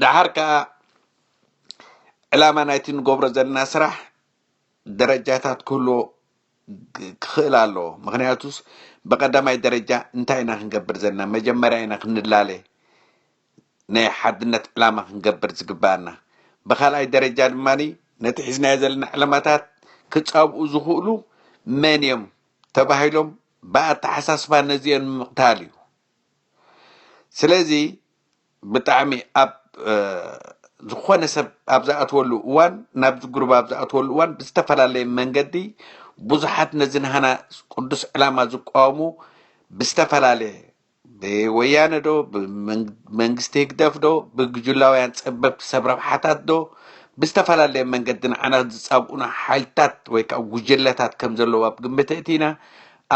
ደሓር ከዓ ዕላማ ናይቲ ንገብሮ ዘለና ስራሕ ደረጃታት ክህልዎ ክኽእል ኣለዎ። ምክንያቱስ ብቐዳማይ ደረጃ እንታይ ኢና ክንገብር ዘለና? መጀመርያ ኢና ክንላለ ናይ ሓድነት ዕላማ ክንገብር ዝግባኣና። ብኻልኣይ ደረጃ ድማ ነቲ ሒዝናዮ ዘለና ዕላማታት ክጻብኡ ዝኽእሉ መን እዮም ተባሂሎም ብኣተሓሳስባ ነዚኦም ምቕታል እዩ። ስለዚ ብጣዕሚ ኣብ ዝኾነ ሰብ ኣብ ዝኣትወሉ እዋን፣ ናብዚ ግሩብ ኣብ ዝኣትወሉ እዋን ብዝተፈላለየ መንገዲ ብዙሓት ነዚ ናህና ቅዱስ ዕላማ ዝቃወሙ ብዝተፈላለየ ብወያነ ዶ ብመንግስቲ ህግደፍ ዶ ብግጁላውያን ጸበብቲ ሰብ ረብሓታት ዶ ብዝተፈላለየ መንገዲ ንዓና ዝጻብኡና ሓይልታት ወይ ከዓ ጉጅለታት ከም ዘለዉ ኣብ ግምት እቲና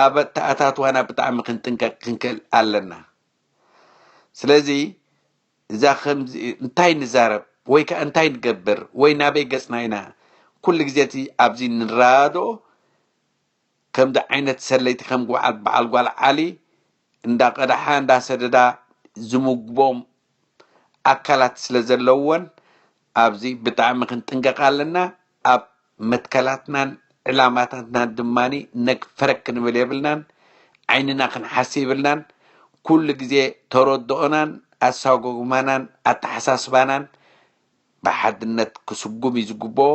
ኣብ ኣተኣታትዋና ብጣዕሚ ክንጥንቀቅ ክንክእል ኣለና። ስለዚ እዛ ከምዚ እንታይ ንዛረብ ወይ ከዓ እንታይ ንገብር ወይ ናበይ ገጽና ኢና ኩሉ ግዜ እቲ ኣብዚ ንራዶ ከምዚ ዓይነት ሰለይቲ ከም በዓል በዓል ጓል ዓሊ እንዳቀዳሓ እንዳሰደዳ ዝምግቦም ኣካላት ስለ ዘለውወን ኣብዚ ብጣዕሚ ክንጥንቀቅ ኣለና። ኣብ መትከላትናን ዕላማታትናን ድማ ነግ ፈረግ ክንብል የብልናን። ዓይንና ክንሓሲ የብልናን። ኩሉ ግዜ ተረድኦናን ኣሳጎግማናን ኣተሓሳስባናን ብሓድነት ክስጉም እዩ ዝግብኦ።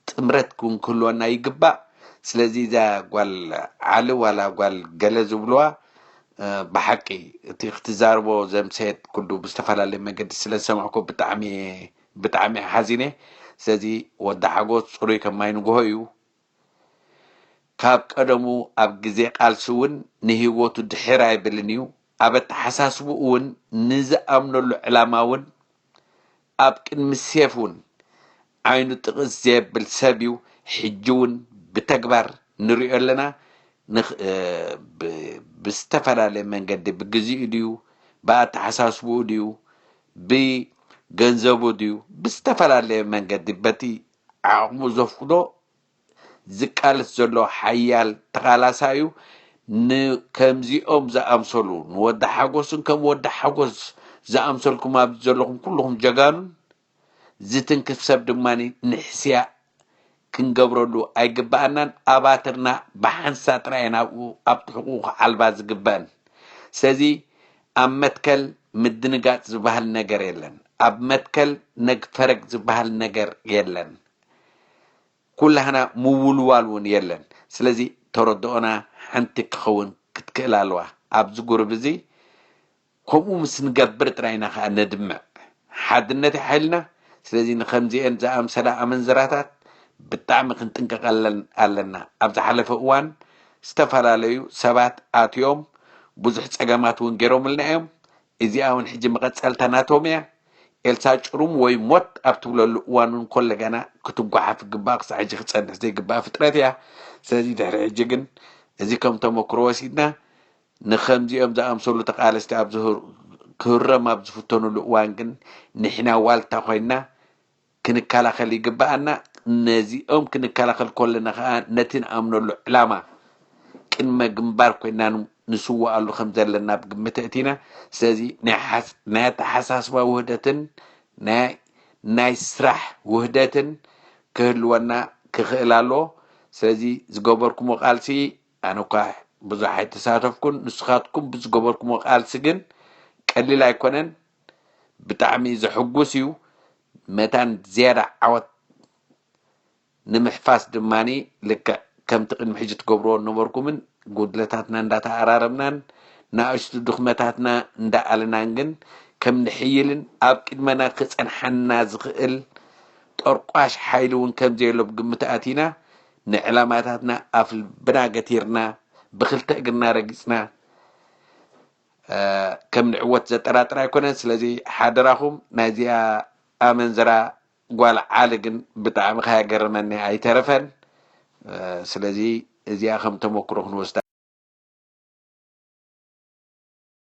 ጥምረት እውን ክህልወና ይግባእ። ስለዚ እዛ ጓል ዓሊ ዋላ ጓል ገለ ዝብልዋ ብሓቂ እቲ ክትዛርቦ ዘምሰየት ኩሉ ብዝተፈላለየ መገዲ ስለ ዝሰማዕኮ ብጣዕሚ ብጣዕሚ ሓዚነ። ስለዚ ወዲ ሓጎስ ፅሩይ ከማይ ንግሆ እዩ። ካብ ቀደሙ ኣብ ግዜ ቃልሲ እውን ንህይወቱ ድሕር ኣይብልን እዩ። ኣብ ኣተሓሳስብኡ እውን ንዝኣምነሉ ዕላማ እውን ኣብ ቅድሚ ሴፍ እውን ዓይኑ ጥቕስ ዘየብል ሰብ እዩ። ሕጂ እውን ብተግባር ንሪኦ ኣለና። ብዝተፈላለየ መንገዲ ብግዚኡ ድዩ ብኣተሓሳስብኡ ድዩ ብገንዘቡ ድዩ ብዝተፈላለየ መንገዲ በቲ ዓቕሙ ዘፍቅዶ ዝቃለስ ዘሎ ሓያል ተቓላሳይ እዩ። ንከምዚኦም ዝኣምሰሉ ንወዲ ሓጎስን ከም ወዲ ሓጎስ ዝኣምሰልኩም ኣብዚ ዘለኹም ኩልኹም ጀጋኑን ዝትንክፍ ሰብ ድማ ንሕስያ ክንገብረሉ ኣይግባኣናን። ኣባትርና ብሓንሳ ጥራይ እየን ኣብኡ ኣብቲ ሕቁኡ ክዓልባ ዝግበአን። ስለዚ ኣብ መትከል ምድንጋጽ ዝበሃል ነገር የለን። ኣብ መትከል ነግ ፈረግ ዝበሃል ነገር የለን። ኩላህና ምውልዋል እውን የለን። ስለዚ ተረድኦና ሓንቲ ክኸውን ክትክእል ኣለዋ። ኣብዚ ጉሩብ እዚ ከምኡ ምስ ንገብር ጥራይ ኢና ከዓ ነድምዕ። ሓድነት እዩ ሓይልና። ስለዚ ንከምዚኤን ዝኣምሰላ ኣመንዝራታት ብጣዕሚ ክንጥንቀቀለን ኣለና። ኣብ ዝሓለፈ እዋን ዝተፈላለዩ ሰባት ኣትዮም ብዙሕ ጸገማት እውን ገይሮምልና እዮም። እዚኣ እውን ሕጂ መቐጸልታ ናቶም እያ። ኤልሳ ጭሩም ወይ ሞት ኣብ ትብለሉ እዋን እውን ኮለጋና ክትጓሓፍ ይግባእ፣ ክሳዕ ሕጂ ክጸንሕ ዘይግባእ ፍጥረት እያ። ስለዚ ድሕሪ ሕጂ ግን እዚ ከም ተመክሮ ወሲድና ንከምዚኦም ዝኣምሰሉ ተቓለስቲ ኣብ ዝህር- ክህረም ኣብ ዝፍተኑሉ እዋን ግን ንሕና ዋልታ ኮይንና ክንከላኸል ይግባኣና። ነዚኦም ክንከላኸል ከለና ከዓ ነቲ ንኣምነሉ ዕላማ ቅድመ ግንባር ኮይና ንስወኣሉ ከም ዘለና ኣብ ግምት እቲና። ስለዚ ናይ ሓስ- ናይ ኣተሓሳስባ ውህደትን ናይ ናይ ስራሕ ውህደትን ክህልወና ክኽእል ኣለዎ። ስለዚ ዝገበርኩሞ ቃልሲ ኣነ እኳ ብዙሕ ኣይተሳተፍኩን፣ ንስኻትኩም ብዝገበርኩሞ ቃልሲ ግን ቀሊል ኣይኮነን። ብጣዕሚ ዘሕጉስ እዩ። መታን ዝያዳ ዓወት ንምሕፋስ ድማ ልክዕ ከምቲ ቅድሚ ሕጂ ትገብርዎ ነበርኩምን ጉድለታትና እንዳተኣራረምናን ንኣሽቱ ድኽመታትና እንዳኣለናን ግን ከም ንሕይልን ኣብ ቅድመና ክጸንሓና ዝኽእል ጠርቋሽ ሓይሊ እውን ከም ዘየሎ ብግምት ኣቲና ንዕላማታትና ኣፍ ልብና ገቲርና ብክልተ እግርና ረጊጽና ከም ንዕወት ዘጠራጥር ኣይኮነን። ስለዚ ሓደራኹም ናይዚኣ ኣመንዝራ ጓል ዓሊ ግን ብጣዕሚ ከየገረመኒ ኣይተረፈን። ስለዚ እዚኣ ከም ተመክሮ ክንወስዳ